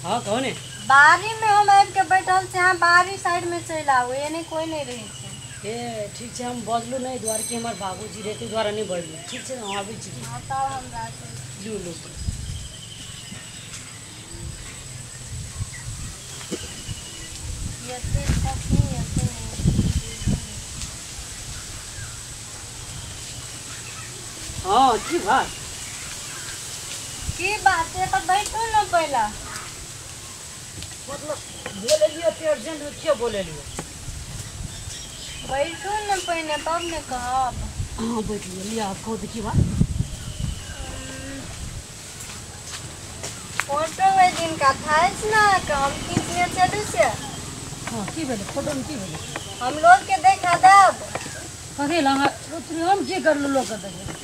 हाँ कहू ने। बाड़ी में हम आबि के बैठल छी, अहाँ बाड़ी साइड में चलि आबू, एने कोई नहीं रहै छै। ए ठीक छै, हम बजलू नहीं द्वार कि हमार बाबूजी रहते द्वारा नहीं बजलू। ठीक छै, हम आबै छी। हाँ तब हम राखै। लू लू। एते कखनी एते हाँ की बात? की बात है तो बैठू न पहला। मतलब बोले लियो ते अर्जेंट में क्यों बोले लियो? बैठू न पहले तब ने कहब। हाँ बैठ लियो, लिया आप कहो की बात? फोटो ओहि दिन का था ना हम खींचने चलू से। हाँ की भेलै फोटो में की भेलै? हम लोग के देखा देब। कथी लए हम की करलू लोग के देखे?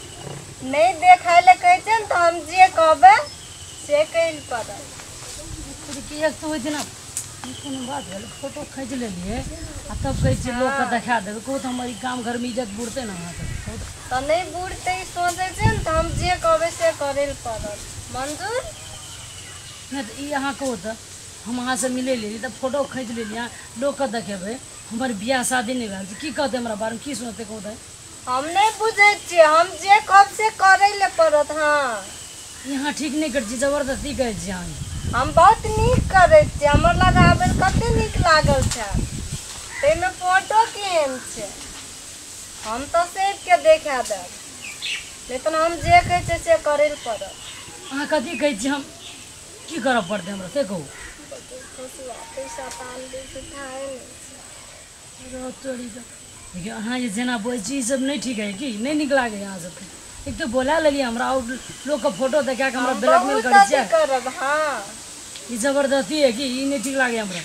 नहीं देखाय ले कहै छै ने तऽ हम जे कहबै से करै पड़त। एक तऽ ओहि दिना कोनो बात भेलै फोटो खींच लेलियै आ तब कहै छियै लोकके देखा देबै। कहू तऽ हमर ई गाम घरमे इज्जत बुड़तै ने अहाँके? तऽ नहि बुड़तै सोचै छै ने तऽ हम जे कहबै से करै लए पड़त। मंजूर? नहि तऽ ई अहाँ कहू तऽ हम अहाँसँ मिलै लेलियै तऽ फोटो खींच लेलियै, अहाँ लोकके देखेबै, हमर बियाह शादी नहि भेल छै, की कहतै हमरा बारेमे, की सोचतै कहू तऽ? हम नहीं बुझै छियै, हम जे कहब से करै लए पड़त। हाँ यहाँ ठीक नहि करै छी, जबरदस्ती करै छी अहाँ। हम बहुत नीक करै छियै, हमर लग आबै लए कते नीक लागल छै, ताहिमे फोटो केहन छै हम तऽ सबके देखा देब, लेकिन हम जे कहै छियै से करै लए पड़त। अहाँ कथी कहै छी, हम की करऽ पड़तै हमरा से कहू? पैसा पान देखियौ अहाँ जे जेना बजै छी ई सब नहि ठीक है की? नहि नीक लागैए अहाँ सबके। एक तऽ बोला लेलियै हमरा और लोकके फोटो देखा कऽ हमरा ब्लैकमेल करै छियै। करब। हाँ ई जबरदस्ती है की? ई नहि ठीक लागैए हमरा।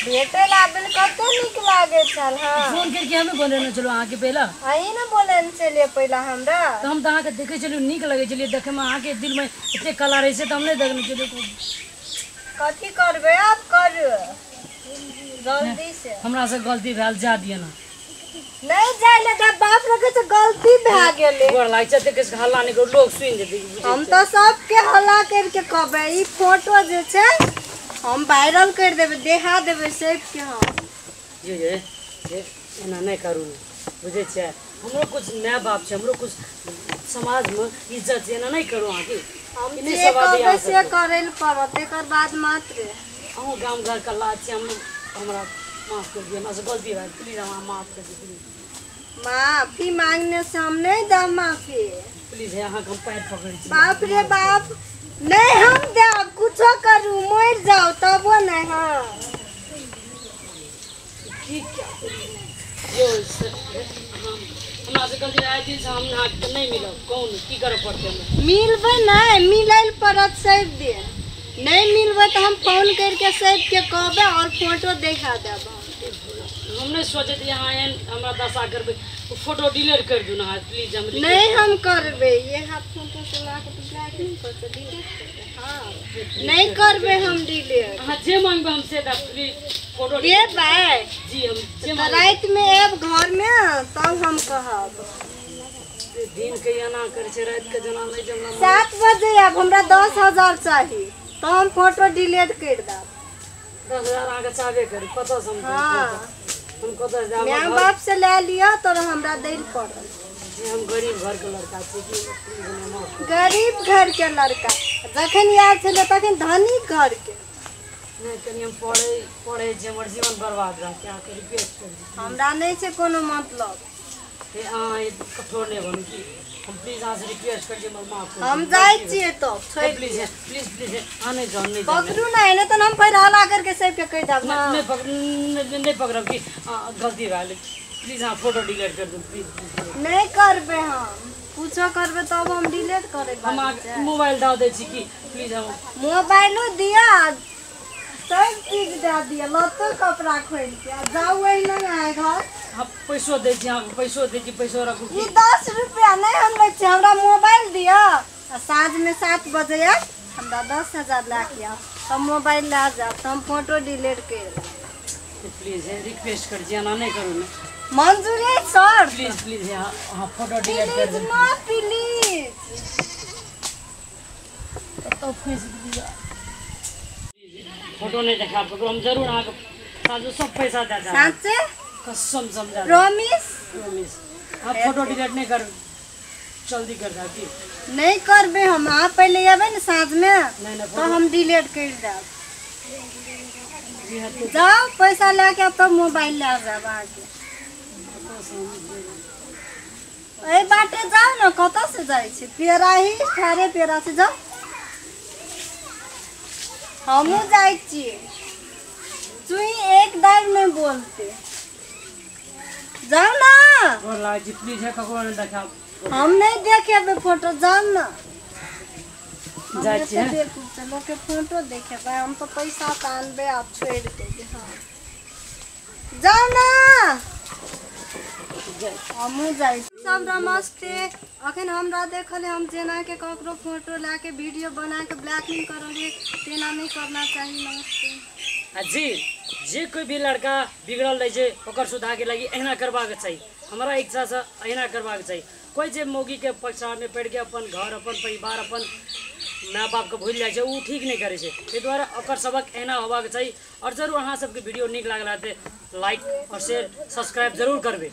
भेटै लए आबै कते नीक लागै छल। हाँ फोन करके हमे बोलेने छलहुँ अहाँके पहिले। अहीं ने बोलेने छलियै पहिले हमरा। तऽ हम तऽ अहाँके देखै छलियै, नीक लगै छलियै देखैमे, अहाँके दिलमे एते कला रहै छै तऽ हम नहि देखने छलियै। कथी करबै आब? करू जल्दी से। हमरा से गलती भेल, जा दिअ ना। नहीं जाय ले दे, बाप रे कहै छै गलती भए गेलै। गोर लागै छै, देखै छै हल्ला नहि करू, लोग सुनि जेतै। हम तऽ सबके हल्ला करके कहबै, ई फोटो जे छै हम वायरल करि देबै, देखा देबै सबके हम। जी ये एना नहि करू, बुझै छियै? हमरो कुछ माय बाप छै, हमरो कुछ समाजमे इज्जत छै, एना नहि करू अहाँके। हम जे कहबै से करै लए पड़त, एकर बाद मात्र। अहूँ गाम घरके लाज छै, हम हमरा माफ कर दिअ, हमरा से गलती भेल, प्लीज हमरा माफ कर दिअ, प्लीज। माफी मांगने से हम नहीं देब माफी। प्लीज है अहाँके हम पैर पकड़ै छी। बाप रे बाप, नहीं हम देब, कुछो करू मरि जाओ तबो नहीं। हाँ की क्या यो हमरा से गलती आइ दिन से हम अहाँके नहीं मिलब, कौन की करऽ पड़तै हमरा? मिलबै नहीं, मिलै लए पड़त सब दिन। नहीं मिलबै तऽ हम फोन करके सबके कहबै और फोटो देखा देब। हम नहीं सोचैत अहाँ एहन हमरा दशा करबै, फोटो डिलीट कर दू ना प्लीज। हम नहीं हम करबै, ये हाथ फोटो से ला के तो ब्लैकमेल करते डिलीट करबै। हाँ नहीं करबै हम डिलीट। अहाँ जे मांगबै हम से देब, प्लीज फोटो देबै जी। हम जे तऽ राति में आयब घर में तब हम कहब। दिन के एना करै छै, राति के जेना नहि जेना। 7 बजे आयब, हमरा 10,000 चाही तऽ हम फोटो डिलीट करि देब। 10,000 अहाँके चाहबे करी, कतऽसँ हम? हाँ हम कतऽ जायब? माय बाप से लए लिअ तऽ हमरा दै लए पड़त। जी हम गरीब घरके लड़का छी, गरीब घरके लड़का जखन आयल छलै तखन धनिक घरके। नहि कनि हम पढ़ै छी, हमर जीवन बर्बाद भए गेल, अहाँके रिक्वेस्ट करै छी। हमरा नहि छै कोनो मतलब। हे अहाँ कठोर नहि बनू की, हम प्लीज अहाँसँ रिक्वेस्ट करै छी, हमर माफ करू। हम जाइ छियै तब छोड़ि प्लीज प्लीज प्लीज अहाँ नहि जाउ, नहि जाउ, पकड़ू ने, नहि तऽ हम फेर हल्ला करके सबके कहि देब। नहि पकड़ब की गलती भेल, प्लीज अहाँ फोटो डिलीट कर दू प्लीज। नहीं करबै हम, कुछो करबै तब हम डिलीट करै। हम अहाँके मोबाइल दऽ दै छी की प्लीज। हम मोबाइलो दिअ, सब चीज दए दिअ, लत्तो कपड़ा खोलि के आ जाउ एहिना अहाँ घर। हम पैसो दै छी अहाँके, पैसो दै छी, पैसो रखू। ई 10 रुपया नहि हम लै छी, हमरा मोबाइल दिअ आ साँझमे 7 बजे आयब, हमरा 10,000 लए के आयब, तब मोबाइल लए जायब, तऽ हम फोटो डिलीट करि देब। प्लीज रिक्वेस्ट करै छी, एना नहि करू ने। मंजूर है सर? प्लीज प्लीज अहाँ फोटो डिलीट कर प्लीज ना प्लीज। कतऽ फँसि गेलियै। फोटो नहीं देखाब ककरो, हम जरूर अहाँके साँझ सब पैसा दे देब। साँचे? कसम समझा। प्रॉमिस? प्रॉमिस। आप फोटो डिलीट नहीं कर, जल्दी कर देब की? नहीं करबे हम, अहाँ पहिले अयबै ने साँझमे तो हम डिलीट कर देब। जाओ पैसा लए के तब मोबाइल लए जाब अहाँके। एहि बाटे जाउ ने, कतऽ से जाइ छी? पेरा ही ठारे पेरा से जाउ। हमहूँ जाइ छी, चुई एक दार नहीं बोलते। जाओ ना। प्लीज है ककरो नहीं देखाब। हम नहीं देखेबे फोटो, जाओ ना। जाइ छी। लोग के फोटो देखेबे हम तो पैसा तो आनबे, आप छोड़ देबे। हाँ जाओ ना, हमहूँ जाइ। सब नमस्ते। अखन हमरा देखल हम जेना के ककरो फोटो ला के वीडियो बना के ब्लैकमेल करलिए, तेना नहीं करना चाहिए। नमस्ते। आ जी जे कोई भी लड़का बिगड़ल रहे छै ओकर सुधार के लगी एहिना करबाक चाही, हमरा इच्छा से एहिना करबाक चाही। कोई जे मौगी के पक्षामे में पड़ि के अपन घर अपन परिवार अपन माय बाप के भूलि जाइ छै, ओ ठीक नहीं करै छै। ताहि दुआरे ओकर सबक एहिना होबाक चाही। और जरूर अहाँ सबके वीडियो नीक लागल हेतै लाइक और शेयर सब्सक्राइब जरूर करबै।